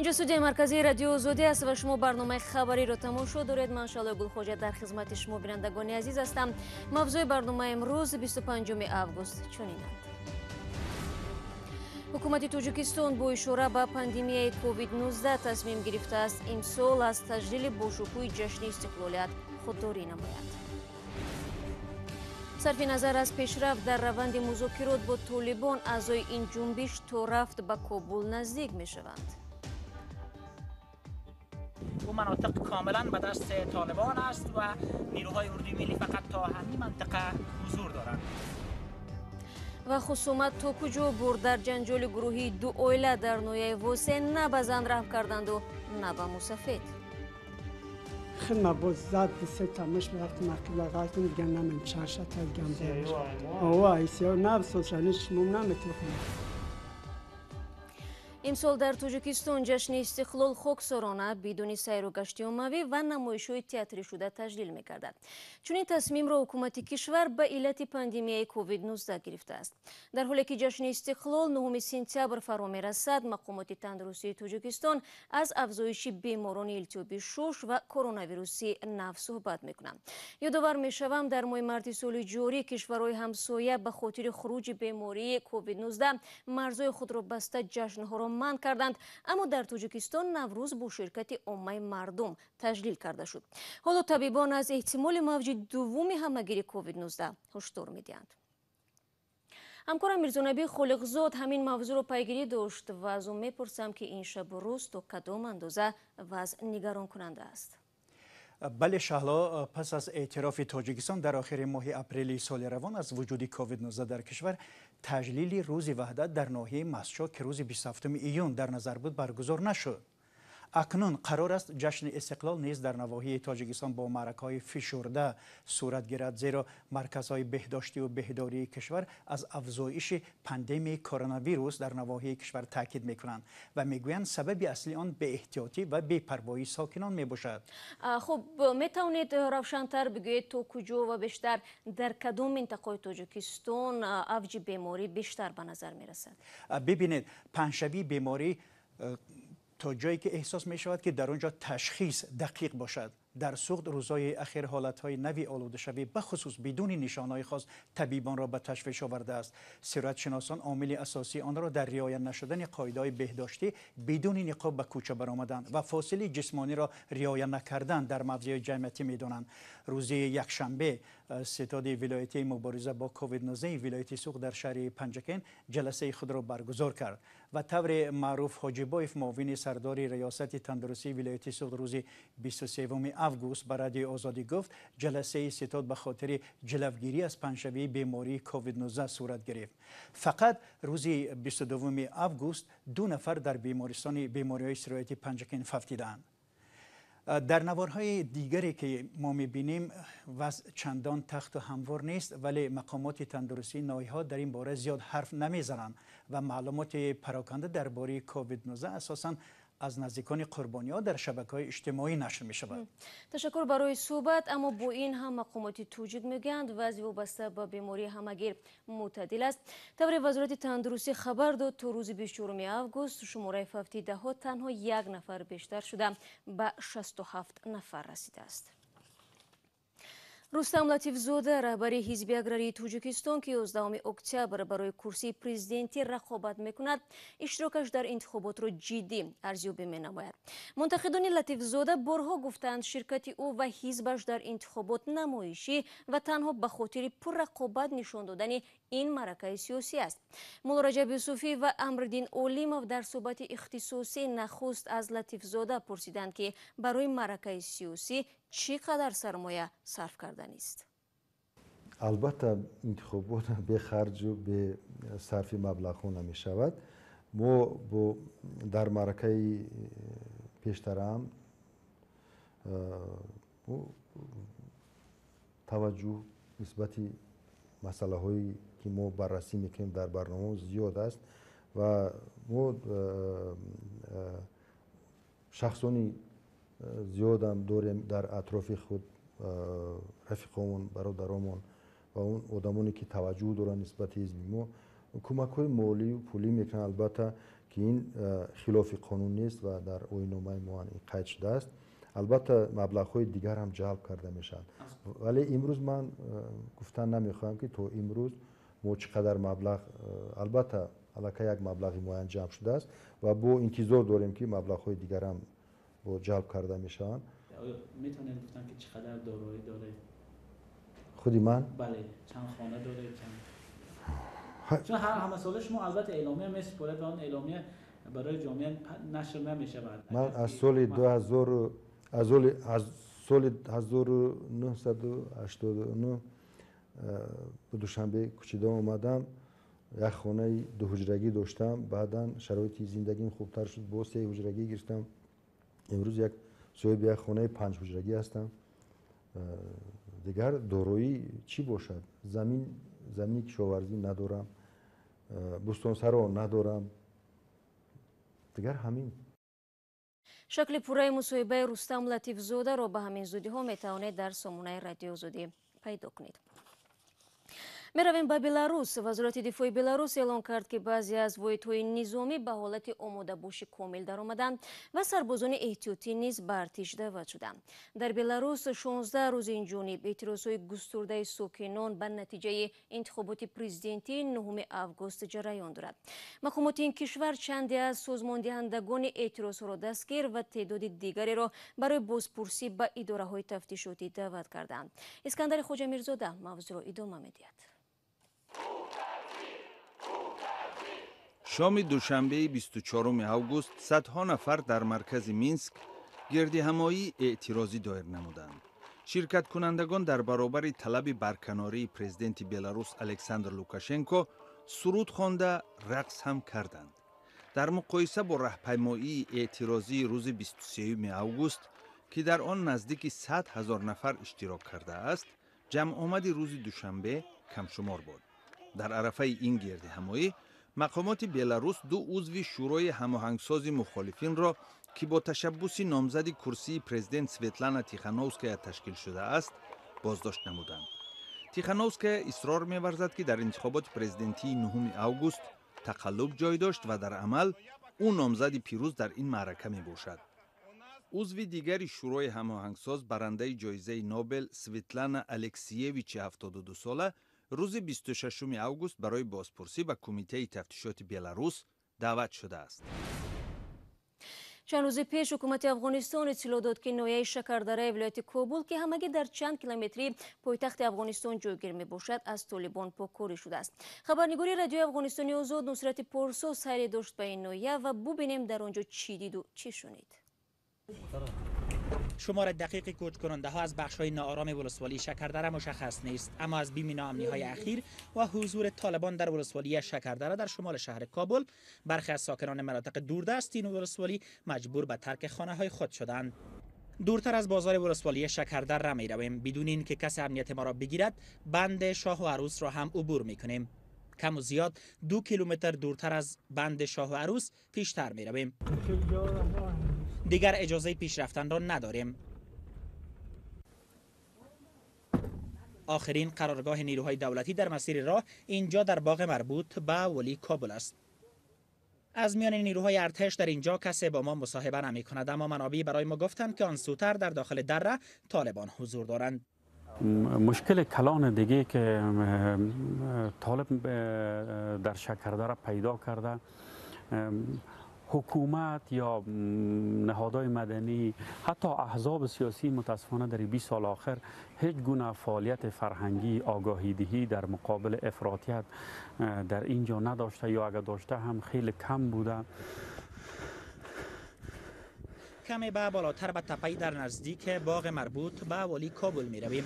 Инҷо студияи марказии Радиои Озодӣ аст ва шумо барномаи хабариро тамошо доред. Ман Шалои Гулхоҷа дар хизмати шумо, бинандагони азиз, ҳастам. Мавзӯи барномаи имрӯз, 25 август, чунинанд. Ҳукумати Тоҷикистон бо ишора ба пандемияи COVID-19 тасмим гирифтааст, имсол аз таҷлили бошукӯҳи ҷашни истиқлолият худдорӣ намояд. Сарфи назар аз пешрафт дар раванди музокирот бо Толибон, аъзои ин ҷунбиш то рафт ба Кобул наздик мешаванд. او مناطق کاملا به دست طالبان است و نیروهای اردوی ملی فقط تا همین منطقه حضور دارند. Ва хусумат то куҷо бурд дар ҷанҷоли гурӯҳии ду оила дар ноҳияи Восе: на ба зан раҳм карданду, на ба мусафед. Хидма боз зад, сета муш рафтем, ақибла ғалтим, дига намем чаршата дигам. Ова исиё навсошани шумом наметухм. Имсол дар Тоҷикистон ҷашни истиқлол хоксорона, бидуни сайру гашти оммавӣ ва намоишҳои театришуда таҷлил мегардад. Чунин тасмимро ҳукумати кишвар ба иллати пандемияи COVID-19 гирифтааст. Дар ҳоле ки ҷашни истиқлол 9 сентябр фаро мерасад, мақомоти тандурустии Тоҷикистон аз афзоиши беморони илтиҳоби шуш ва коронавируси нав суҳбат мекунанд. Ёдовар мешавам, дар моҳи марти соли ҷорӣ кишварҳои ҳамсоя ба хотири хуруҷи бемории COVID-19 марзҳои худро баста, ҷашнҳоро манъ карданд, аммо дар Тоҷикистон Наврӯз бо ширкати оммаи мардум таҷлил карда шуд. Ҳоло табибон аз эҳтимоли мавҷи дуввуми ҳамагири COVID-19 ҳушдор медиҳанд. Ҳамкорам Мирзонабӣ Холиқзод ҳамин мавзӯъро пайгирӣ дошт ва аз ӯ мепурсам, ки ин шабу рӯз то кадом андоза вазъ нигаронкунанда аст. Бале, Шаҳло, пас аз эътирофи Тоҷикистон дар охири моҳи апрели соли равон аз вуҷуди COVID-19 дар кишвар, таҷлили Рӯзи Ваҳдат дар ноҳияи Мастчоҳ, ки рӯзи 27 июн дар назар буд, баргузор нашуд. Акнун қарор аст, ҷашни истиқлол низ дар навоҳии Тоҷикистон бо маъракаҳои фишурда сурат гирад, зеро марказҳои беҳдоштиву беҳдории кишвар аз афзоиши пандемияи коронавирус дар навоҳии кишвар таъкид мекунанд ва мегӯянд, сабаби аслии он беэҳтиётӣ ва бепарвоии сокинон мебошад. Хуб, метавонед равшантар бигӯед, то куҷо ва бештар дар кадом минтақаи Тоҷикистон авҷи беморӣ бештар ба назар мерасад? Бибинед, паҳншавии беморӣ то ҷое ки эҳсос мешавад, ки дар он ҷо ташхис дақиқ бошад. Дар Суғд рӯзҳои ахир ҳолатҳои нави олудашавӣ, бахусус бидуни нишонҳои хос, табибонро ба ташвиш овардааст. Сироятшиносон омили асосии онро дар риоя нашудани қоидаҳои беҳдоштӣ, бидуни ниқоб ба кӯча баромадан ва фосилаи ҷисмониро риоя накардан дар мавзеъҳои ҷамъиятӣ медонанд. Рӯзи якшанбе ситоди вилоятии мубориза бо COVID-19 вилояти Суғд дар шаҳри Панҷакент ҷаласаи худро баргузор кард ва тавре Маъруф Ҳоҷибоев, муовини сардори Риёсати тандурустии вилояти Суғд, рӯзи 23 август ба Радиои Озодӣ гуфт, ҷаласаи ситод ба хотири ҷилавгирӣ аз паҳншавии бемории COVID-19 сурат гирифт. Фақат рӯзи 22 август ду нафар дар бемористони бемориҳои сирояти Панҷакент фавтидаанд. Дар наворҳои дигаре ки мо мебинем, вазъ чандон тахту ҳамвор нест, вале мақомоти тандурустии ноҳияҳо дар ин бора зиёд ҳарф намезананд ва маълумоти пароканда дар бораи COVID-19 асосан аз наздикони қурбониҳо дар шабакаҳои иҷтимоӣ нашр мешавад. Ташаккур барои суҳбат. Аммо бо ин ҳам мақомоти тоҷик мегӯянд, вазъи вобаста ба бемории ҳамагир мӯътадил аст. Тавре Вазорати тандурустӣ хабар дод, то рӯзи 24 август шумораи фавтидаҳо танҳо як нафар бештар шуда, ба 67 нафар расидааст. Рустам Латифзода, раҳбари Ҳизби аграрии Тоҷикистон, ки 11 октябр барои курсии президентӣ рақобат мекунад, иштирокаш дар интихоботро ҷиддӣ арзёбӣ менамояд. Мунтақидони Латифзода борҳо гуфтанд, ширкати ӯ ва ҳизбаш дар интихобот намоишӣ ва танҳо ба хотири пуррақобат нишон додани ин маъракаи сиёсӣ аст. Мулло Раҷаб Юсуфӣ ва Амриддин Олимов дар суҳбати ихтисосӣ нахуст аз Латифзода пурсиданд, ки барои маъракаи сиёсӣ чӣ қадар сармоя сарф карданист. Албатта, интихобот бехарҷу бесарфи маблағҳо намешавад. Мо бо дар маъракаи пештараам таваҷҷӯҳ нисбати масъалаҳое ки мо баррасӣ мекунем дар барнома зиёд аст ва мо шахсони зиёдам дорем дар атрофи худ, рафиқомон, бародаромон ва он одамоне ки таваҷҷӯҳ доранд нисбати ҳизби мо. Кӯмакҳои молию пулӣ мекунанд, албатта, ки ин хилофи қонун нест ва дар оинномаи мо ин қайд шудааст. Албатта, маблағҳои дигар ҳам ҷалб карда мешаванд, вале имрӯз ман гуфтан намехоҳам, ки то имрӯз мо чӣ қадар маблағ. Албатта, аллакай як маблағи муайян ҷамъ шудааст ва бо интизор дорем, ки маблағҳои дигарам бо ҷалб карда мешаванд. Метавонед гуфтан, ки чӣ қадар дороӣ доред? Худи ман? Бале, чанд хона доред, чанд? Чун ҳар ҳамасола шумо албатта эъломия месупоред ва он эъломия барои ҷомеа нашр намешавад. Ман аз соли 2000, аз соли 1989 ба Душанбе кӯчида омадам. Як хонаи дуҳуҷрагӣ доштам. Баъдан шароити зиндагим хубтар шуд, бо се ҳуҷрагӣ гирифтам. Имрӯз як соҳиби як хонаи панҷҳуҷрагӣ ҳастам. Дигар дороӣ чӣ бошад? Замин, замини кишоварзӣ надорам, бӯстонсаро надорам, дигар ҳамин. Шакли пурраи мусоҳибаи Рустам Латифзодаро ба ҳамин зудиҳо метавонед дар сомонаи Радиои Озодӣ пайдо кунед. Меравем ба Беларус. Вазорати дифои Беларус эълон кард, ки баъзе аз воҳидҳои низомӣ ба ҳолати омодабошӣ комил даромаданд ва сарбозони эҳтиётӣ низ ба артиш даъват шуданд. Дар Беларус 16 рӯзи инҷониб эътирозҳои густурдаи сокинон ба натиҷаи интихоботи президентии 9 август ҷараён дорад. Мақомоти ин кишвар чанде аз созмондиҳандагони эътирозҳоро дастгир ва теъдоди дигареро барои бозпурсӣ ба идораҳои тафтишотӣ даъват карданд. Искандари Хоҷамирзода мавзӯъро идома медиҳад. Шоми душанбеи 24 август садҳо нафар дар маркази Минск гирдиҳамоии эътирозӣ доир намуданд. Ширкаткунандагон дар баробари талаби барканории президенти Беларус Александр Лукашенко суруд хонда, рақс ҳам карданд. Дар муқоиса бо раҳпаймоии эътирозии рӯзи 23 август, ки дар он наздики 100 000 нафар иштирок кардааст, ҷамъомади рӯзи душанбе камшумор буд. Дар арафаи ин гирдиҳамоӣ мақомоти Беларус ду узви Шӯрои ҳамоҳангсози мухолифинро, ки бо ташаббуси номзади курсии президент Светлана Тихановская ташкил шудааст, боздошт намуданд. Тихановская исрор меварзад, ки дар интихоботи президентии 9 август тақаллуб ҷой дошт ва дар амал ӯ номзади пирӯз дар ин маърака мебошад. Узви дигари Шӯрои ҳамоҳангсоз, барандаи ҷоизаи Нобел Светлана Алексиевичи 72сола рӯзи 26 август барои бозпурсӣ ба Кумитаи тафтишоти Беларус даъват шудааст. Чанд рӯзи пеш ҳукумати Афғонистон иттилоъ дод, ки ноҳияи Шакардараи вилояти Кобул, ки ҳамагӣ дар чанд километри пойтахти Афғонистон ҷойгир мебошад, аз толибон поккорӣ шудааст. Хабарнигори Радиои Афғонистони Озод Нусрати Порсо сайре дошт ба ин ноҳия ва бубинем, дар он ҷо чӣ диду чӣ шунид. شمار دقیق کوچ کننده ها از بخش های ناآرام ولسوالی شکردره مشخص نیست، اما از بیم ناامنی های اخیر و حضور طالبان در ولسوالی شکردره در شمال شهر کابل، برخی از ساکنان مناطق دوردست این ولسوالی مجبور به ترک خانه های خود شدند. دورتر از بازار ولسوالی شکردره می رویم. بدون اینکه کسی امنیت ما را بگیرد، بند شاه و عروس را هم عبور می کنیم. کم و زیاد 2 کیلومتر دورتر از بند شاه و عروس پیشتر می رویم. دیگر اجازه پیش رفتن را نداریم. آخرین قرارگاه نیروهای دولتی در مسیر راه اینجا در باغ مربوط به ولی کابل است. از میان نیروهای ارتش در اینجا کسی با ما مصاحبه نمی کند، اما منابعی برای ما گفتند که آن سوتر در داخل دره طالبان حضور دارند. مشکل کلان دیگه که طالب در شکردره پیدا کرده، حکومت یا نهادهای مدنی، حتی احزاب سیاسی، متاسفانه در 20 سال آخر هیچ گونه فعالیت فرهنگی آگاهی دهی در مقابل افراطیت در اینجا نداشته یا اگر داشته هم خیلی کم بوده. کمی به بالاتر به تپه‌ای در نزدیک باغ مربوط به والی کابل می رویم.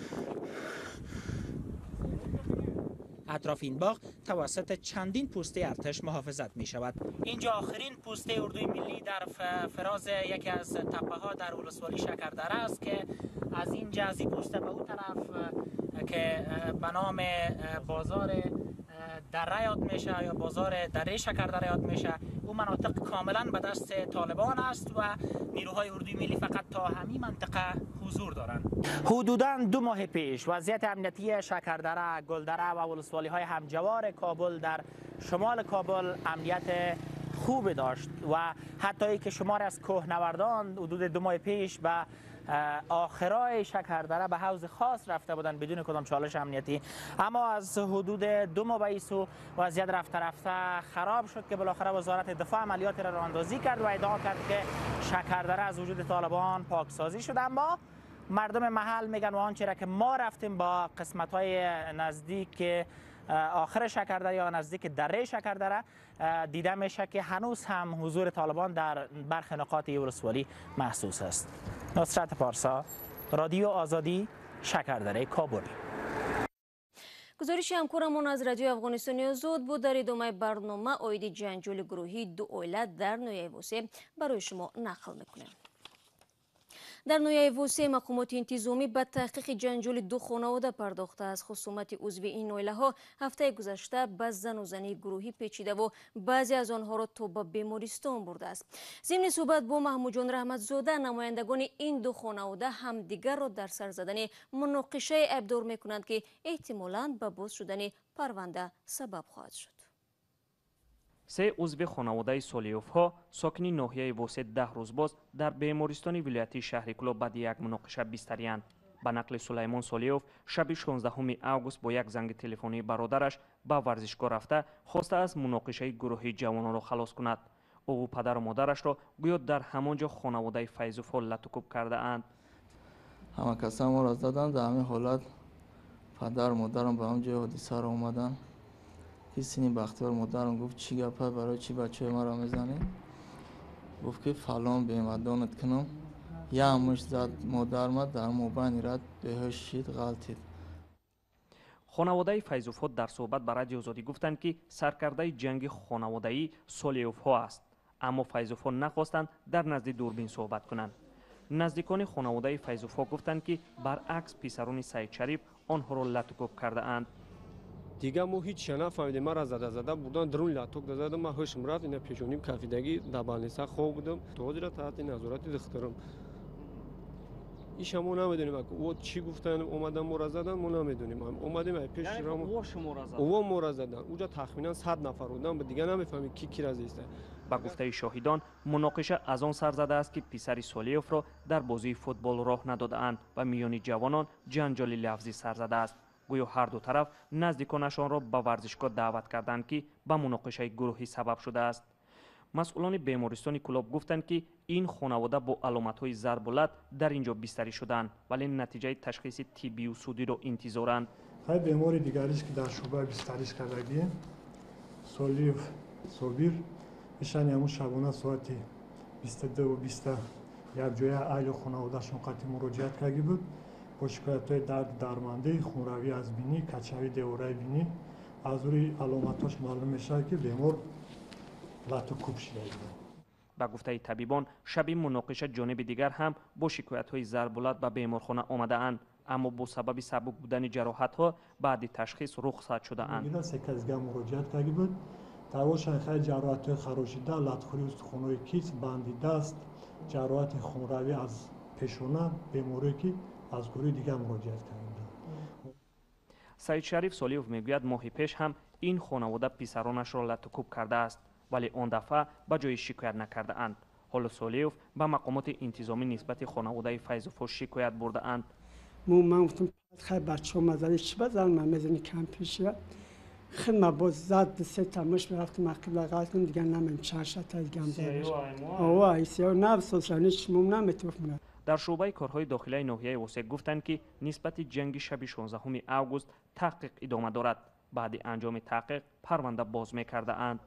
اطراف این باغ توسط چندین پوسته ارتش محافظت می شود. اینجا آخرین پوسته اردوی ملی در فراز یکی از تپه ها در ولسوالی شکردره است که از اینجا، از این پوسته به اون طرف که به نام بازار دره یاد میشه یا بازار دره شکردره یاد میشه، او مناطق کاملا به دست طالبان است و نیروهای اردوی ملی فقط تا همین منطقه حضور دارند. حدوداً 2 ماه پیش وضعیت امنیتی شکردره، گلدره و ولسوالی های همجوار کابل در شمال کابل امنیت خوب داشت و حتی که شمار از کوهنوردان حدود 2 ماه پیش به آخرای شکردره به حوض خاص رفته بودند بدون کدام چالش امنیتی، اما از حدود 2 ماه به سو وضعیت رفته رفته خراب شد که بالاخره وزارت دفاع عملیات را راه کرد و ادعا کرد که شکردره از وجود طالبان پاکسازی شد. اما مردم محل میگن و آنچه را که ما رفتیم با قسمت های نزدیک آخر شکردره یا نزدیک دره شکردره دیده میشه که هنوز هم حضور طالبان در برخی نقاط ولسوالی محسوس است. نصرت پارسا، رادیو آزادی، شکردره، کابل. گزارش همکارمون از رادیو افغانستان آزاد بود. در ادامه برنامه عاید جنجال گروهی دو عائله در نویای واسه برای شما نقل میکنیم. در نویای واسه مقامات انتظامی به تحقیق جنجال دو خانواده پرداخته. از خصومت عضو این عائله هفته گذشته به زن و زنی گروهی پیچیده و بعضی از آنها را تا به بیمارستان برده است. ضمن صحبت با محمود جان رحمتزاده، نمایندگان این دو خانواده همدیگر را در سر زدن مناقشه ابدار میکنند که احتمالاً به باز شدن پرونده سبب خواهد شد. 3 عضو خانواده سالیوف‌ها ساکن ناحیه واسه 10 روز باز در بیمارستان ولایتی شهر کلاب بعد یک مناقشه بستری‌اند. به نقل سلیمان سالیوف، شب 16 آگوست با یک زنگ تلفنی برادرش به ورزشگاه رفته خواسته از مناقشه گروهی جوانان را خلاص کند. او و پدر و مادرش را گویا در همانجا خانواده فیضوف‌ها لطوکوب کرده اند. همه کسا ما را زدند. در همین حالت پدر و مادرم به هم جای حادثه را آمدند. سینی بختیار مادرم گفت چی گپه، برای چی بچه ما را میزنی؟ گفت که فلان بیمدانت کنم. یه همش زد مادر ما در موبایل رد بهش شید غلطید. خانواده فیضوف‌ها در صحبت با رادیو آزادی گفتند که سرکرده جنگ خانوادگی سالیوف‌ها است، اما فیضوف‌ها نخواستند در نزد دوربین صحبت کنند. نزدیکان خانواده فیضوف‌ها گفتند که برعکس پسران سید شریف آنها را لطوکوب کرده اند. دیگه ما هیچ نفهمیدیم. مرا زده زده بردن درون لاتوک زده، من هوشم رفت، اینا پیشونیم کفیدگی در بالنسا خواب بودم. تو را تحت نظارت دخترم. ایش ما نمیدونیم او چی گفتن، اومدن ما را زدن، ما نمیدونیم. اومدیم پیش رام او ما را زدن. اونجا تخمینا 100 نفر بودن، دیگه نمیفهمیم کی کی را زیسته. با گفته شاهدان، مناقشه از آن سر زده است که پسر سالیوف را در بازی فوتبال راه نداده‌اند و میان جوانان جنجال لفظی سر زده است. گویا هر دو طرف نزدیکانشان را به ورزشگاه دعوت کردند که به مناقشه گروهی سبب شده است. مسئولان بیمارستان کلاب گفتند که این خانواده با علامت‌های ضرب و لط در اینجا بستری شدند، ولی نتیجه تشخیص طبی و سودی را انتظارند. خیلی بیماری دیگریش که در شعبه بستریش کردگی سالیوف صابیر ایشان همون شبانه ساعت 22:20 یک جای اهل خانواده‌شون قطعی مراجعت کرده بود با شکایت‌های درد درمانده، خونروی از بینی، کچوی دیواره بینی. از روی علامتاش معلوم میشه که بیمار لطو کوب شده. به گفته طبیبان، شب مناقشه جانب دیگر هم با شکایت‌های ضرب و لط به بیمارخانه آمده اند، اما با سبب سبک بودن جراحت‌ها بعد تشخیص رخصت شده اند. سه کس مراجعت کرده بود. در خیلی جراحت‌های خراشیده، لطخوری استخوان‌های کیس، بندی دست، جراحت خونروی از پیشونه، بیماری که از گروه دیگر مراجعت کردند. سید شریف سالیوف میگوید ماه پیش هم این خانواده پسرانش را لطوکوب کرده است، ولی آن دفعه به جای شکایت نکرده اند. حالا سالیوف به مقامات انتظامی نسبت خانواده فیضوف‌ها شکایت برده اند. من گفتم خیلی بچه‌ها مزنی چی بزن، من مزنی کم پیشه. خیلی ما باز زد سه تا مش رفتم قبل غلطم دیگه نمیم چند شتا دیگه هم زدم. آوا ایسیا نفس شنیش مم نمیتونم. در شعبه کارهای داخلی ناحیه واسه گفتند که نسبت جنگ شب 16 آگوست تحقیق ادامه دارد. بعد انجام تحقیق پرونده باز میکرده اند.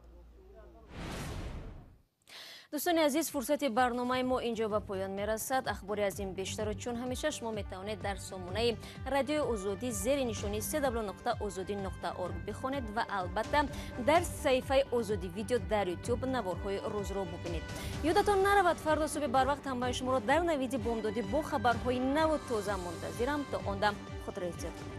دوستان عزیز، فرصت برنامه ما اینجا به پایان میرسد. اخبار از این بیشتر چون همیشه شما میتوانید در سامانه رادیو آزادی زیر نشانی www.ozodi.org بخوانید و البته در صفحه آزادی ویدیو در یوتیوب نوارهای روز رو ببینید. یادتان نرود فردا صبح بر وقت هم شما را در نوید بامدادی با خبرهای نو و تازه منتظرم. تا آن دم خود را احتیاط کنید.